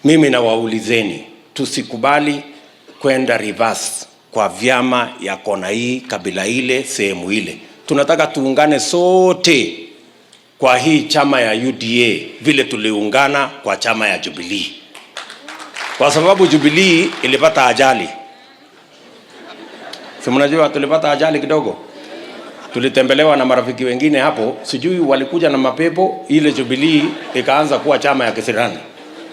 Mimi nawaulizeni, tusikubali kwenda reverse kwa vyama ya kona hii, kabila ile, sehemu ile. Tunataka tuungane sote kwa hii chama ya UDA vile tuliungana kwa chama ya Jubilee, kwa sababu Jubilee ilipata ajali. Si mnajua tulipata ajali kidogo, tulitembelewa na marafiki wengine hapo, sijui walikuja na mapepo. Ile Jubilee ikaanza kuwa chama ya kisirani,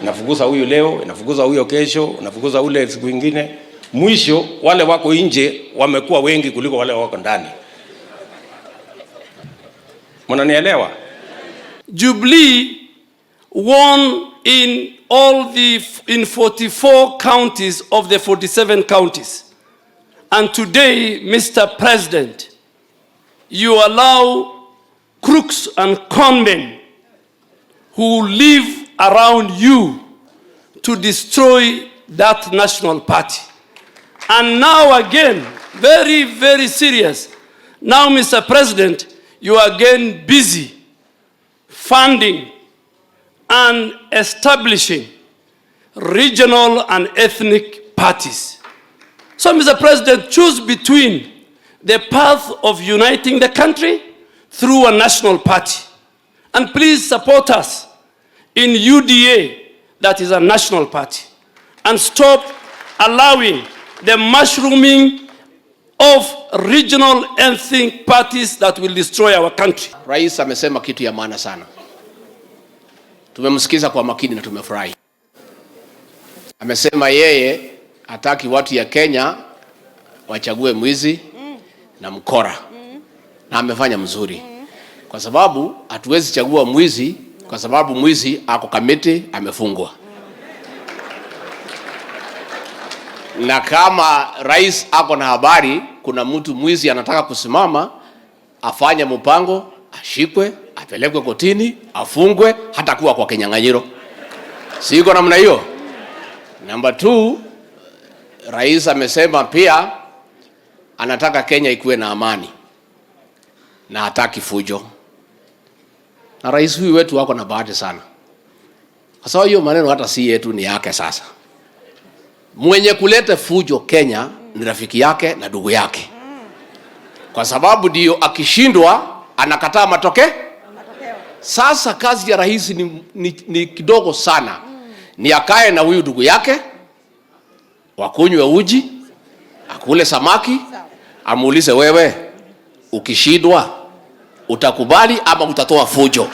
inafukuza huyu leo, inafukuza huyo kesho, inafukuza ule siku ingine. Mwisho wale wako nje wamekuwa wengi kuliko wale wako ndani. Mnanielewa? Jubilee won in all the in 44 counties of the 47 counties. And today, Mr. President, you allow crooks and conmen who live around you to destroy that national party. And now again, very, very serious. Now, Mr. President, you are again busy funding and establishing regional and ethnic parties. So, Mr. President, choose between the path of uniting the country through a national party. And please support us in UDA, that is a national party, and stop allowing the mushrooming of regional ethnic parties that will destroy our country. Rais amesema kitu ya maana sana. Tumemsikiza kwa makini na tumefurahi. Amesema yeye hataki watu ya Kenya wachague mwizi na mkora, na amefanya mzuri, kwa sababu hatuwezi chagua mwizi, kwa sababu mwizi ako Kamiti amefungwa. Na kama rais ako na habari kuna mtu mwizi anataka kusimama, afanye mpango, ashikwe, apelekwe kotini, afungwe, hata kuwa kwa kinyang'anyiro. Siko namna hiyo. Namba 2, rais amesema pia anataka Kenya ikuwe na amani na hataki fujo. Na rais huyu wetu wako na bahati sana, kwa sababu hiyo maneno hata si yetu, ni yake. Sasa mwenye kuleta fujo Kenya ni rafiki yake na ndugu yake, kwa sababu ndio akishindwa anakataa matokeo. Sasa kazi ya rais ni kidogo sana, ni akae na huyu ndugu yake, wakunywe uji, akule samaki, amuulize wewe, ukishindwa utakubali ama utatoa fujo?